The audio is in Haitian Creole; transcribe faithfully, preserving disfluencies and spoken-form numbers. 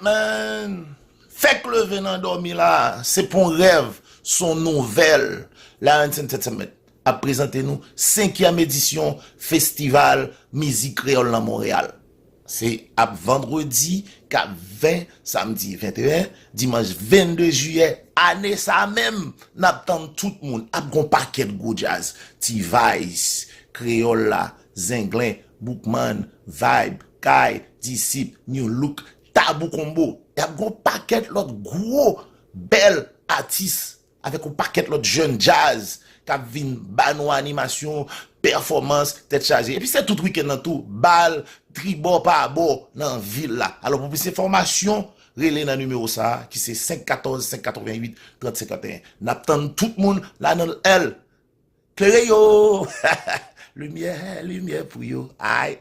Man, fèk leve nan dòmi la, se pa yon rèv, se yon nouvèl. Larens Entertainment ap prezante nou senkyèm edisyon Festival Mizik Kreyòl nan Monreyal. Se ap vandredi k ap ven, samdi venteyen, dimanch vennde jiyè, ane sa menm, n ap tann tout moun. Ap gon pakèt gwo djaz, T-Vice, Kreyòl la, Zenglen, Boukman, Vibe, Kay, Disip, New Look, Tabou Combo. Y ap gon pakèt lòt gwo, bèl atis avèk yon pakèt lòt jèn djaz k ap vin ba nou animasyon, pèfòmans, tèt chaje. Epi se tout wikenn nan tou, bal, tribò pa bò nan vil la. Alò, pou plis enfòmasyon, rele nan nimewo sa a, ki se senk katòz, senk katrevenwit, trant senkanteyen. N ap tann tout moun la nan L. Klere yo! Limyè, limyè pou yo. Ay!